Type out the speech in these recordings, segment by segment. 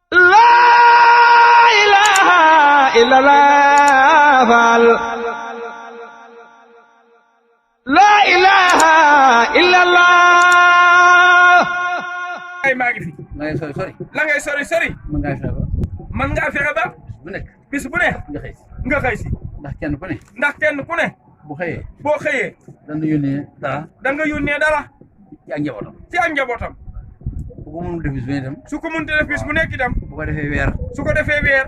laa ilaaha illallah faal laa ilaaha illallah ay maa ngi fi la ngay sori sori la ngay sori sori mën ngaa fexe ba mën ngaa fexe ba bis bu nekk bis bu ne nga xëy si nga xëy si ndax kenn ku ne bu xëyee boo xëyee dana yónnee dara da nga yónnee dara ci ak njabootam ci ak njabootam bu ko mënul def bis bu ne itam su ko mënut a def bis bu nekk itam bu ko defee weer su ko defee weer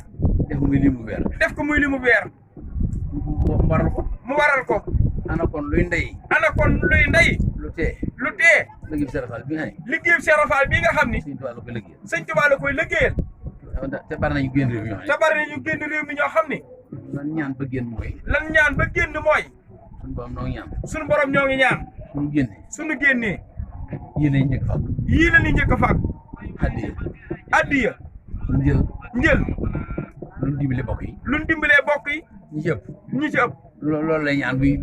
def muy limu weer def ko muy li mu weer mu waral ko mu waral ko ana kon luy ndey ana kon luy ndey lu tee lu tee liggéey bi serafal bi nga xam ne liggéeyu Cheikh Fall bii nga xam ni Sëñ Tuubaa la koy liggéey sëñ Tuubaa la koy liggéeyal te bari nañu génn réew mi ñoo xam te bari na ñu génn réew mi ñoo xam ni ne lan ñaan ba génn mooy lan ñaan ba génn mooy suñu borom noo ñaan suñu borom ñoo ngi ñaan suñu génne suñu génnee yéen a njëkk fàgg yii la ñuy njëkk a fàgg addiya addiya njël njël luñ dimbale bokk yi luñ dimbalee bokk yi ñi ci ëpp ñi ci ëpp loolu lay ñaan buy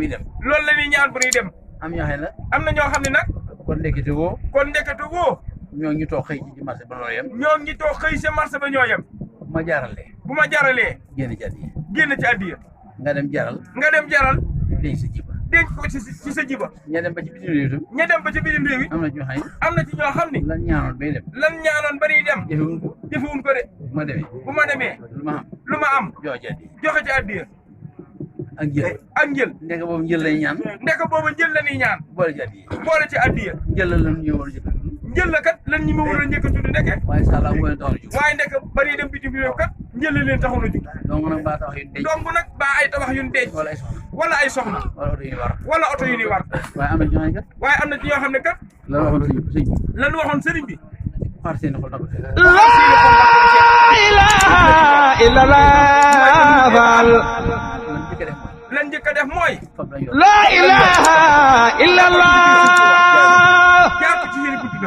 dem loolu la ñuy ñaan bu ñuy dem am ñoo xam ne am na ñoo xam ne nag kon ndekete woo kon ndekete woo ñoo ñu toog xëy ci marché ba noo yem ñoom ñi toog xëy sa marché ba ñoo yem ma jaaralee bu ma jaralee génn ci addiya génn ci addiya nga dem jaral nga dem jaral denc sa jiba denc ko ci sa jiba ña dem ba ci bitim réew itam ña dem ba ci bitim réew yi am na ñoo xam ne am na ci ñoo xam ni lan ñaanoon bay dem lan ñaanoon ba ñuy dem jëfewuñ ko jëfewuñ ko de bu ma demee bu ma demee lu ma am lu ma am jox ci addiya joxe ci addiya ak njël ak njël ndeke boobu njël lay ñaan ndek boobu njël la ñuy ñaan boole ci addiya boole ci addiya njël la lan ñu war a jëkk njël la kat lan ñi ma war a njëkk a tudd ndeke waaye sala moo leen taxaw a jóg waaye ndek ba ñuy dem bitim réew kat njël la leen taxoon a jug donc nag baa tax yu denc donc nag ba ay tabax yu ñu denc wala ay soxna wala ay soxna wala oto yu ñu war wala oto yu ni war waaye am na ñoo xam ne kat waaye am na ci ñoo xam ne kat la waxoon sëñ bi lan waxoon sëriñ bi xaar seen xol na ko fekk laa ilaaha illallah faal lan njëkk a def mooy fab lañ yor La ilaha illallah